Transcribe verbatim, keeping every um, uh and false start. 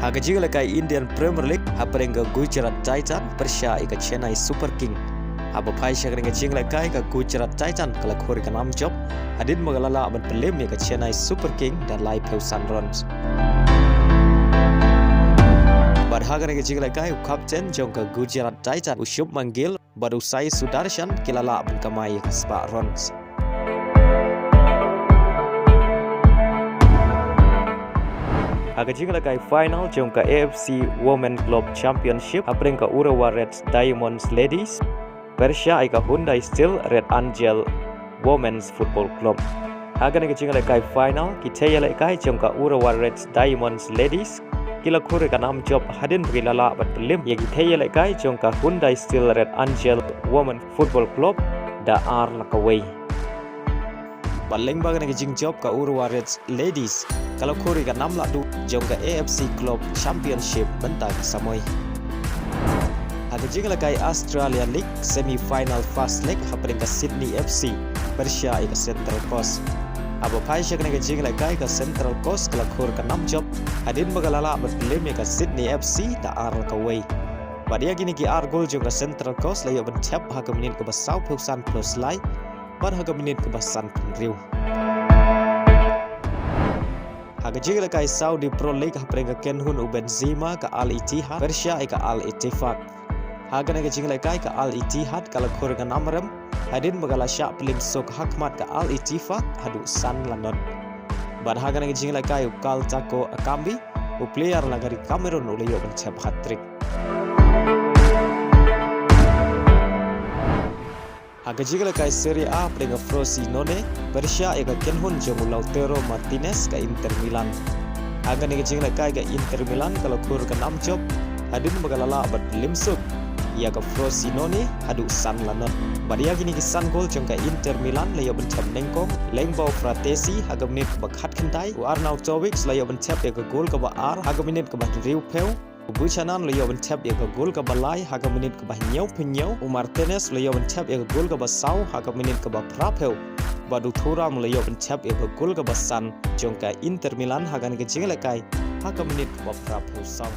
Ha ka jingïalehkai Indian Premier League, hapdeng ka Gujarat Titan pyrshah ïa ka Chennai Super King. Haba phai sha kane ka jingïalehkai, ka Gujarat Titan ka la khur ïa ka nam jop hadien ba ka la lah ban pynlem ïa ka Chennai Super King da laiphew san runs. Bad ha kane ka jingïalehkai, u captain jong ka Gujarat Titan, u Shubman Gill bad u Sai Sudarshan ki la lah ban kamai ïa ka spah runs. Ha ka jingïalehkai final jong ka A F C Women Club Championship, hapdeng ka Urawa Reds Diamonds Ladies pyrshah ïa ka Hyundai Steel Red Angel Women's Football Club. Ha kane ka jingïalehkai final, ki thei ïalehkai jong ka Urawa Reds Diamonds Ladies ki la khur ïa ka nam jop hadien ba ki la lah ban pynlem ïa ki thei ïalehkai jong ka Hyundai Steel Red Angel Women Football Club da ar la kawei. Bad lyngba kane ka jingjop, ka Urawa Reds Ladies ka la khur ïa ka nam lahduh jong ka A F C Club Championship mynta ka samoi. Ha ka jingïalehkai Australia League semi final first leg, hapdeng ka Sydney F C pyrshah ïa ka Central Coast. Haba phai sha kane ka jingïalehkai, ka Central Coast ka la khur ïa ka nam jop hadien ba ka la lah ban pynlem ïa ka Sydney F C da ar la kawei. Bad ïa kine ki ar gol jong ka Central Coast la ïoh ban thep ha ka minit kaba sawphew san plus lai bad ha ka minit kaba sanphew hynriew. Ha ka jingïalehkai Saudi Pro League, hapdeng ka kynhun u Benzema, ka Al Ittihad pyrshah ïa ka Al Ettifaq. Ha kane ka jingïalehkai, ka Al Ittihad ka la khur ïa ka nam rem hadien ba ka la shah pynlem suk hakhmat ka Al Ettifaq haduh san la not. Bad ha kane ka jingïalehkai, u Karl Toko Ekambi, u player na ka ri Cameroon, u la ïoh ban thep hat-trick. Ha ka jingïalehkai Serie A, hapdeng ka Frosinone pyrshah ïa ka kynhun jong u Lautaro Martinez, ka Inter Milan. Ha kane ka jingïalehkai, ka Inter Milan ka la khur ïa ka nam jop hadien ba ka la lah ban pynlem suk ïa ka Frosinone haduh san la not. Bad ïa kine ki san gol jong ka Inter Milan la ïoh ban thep nyngkong Lengbo Frattesi ha ka minit kaba khatkhyndai, u Arnautovic la ïoh ban thep ïa ka gol kaba ar ha ka minit kaba hynriewphew, u Buchanan la ïoh ban thep ïa ka gol kaba lai ha ka minit kaba hynñiewphew hynñiew, u Martinez la ïoh ban thep ïa ka gol kaba saw ha ka minit kaba phraphew, bad u Thuram la ïoh ban thep ïa ka gol kaba san jong ka Inter Milan ha kane ka jingïalehkai ha ka minit kaba phraphew saw.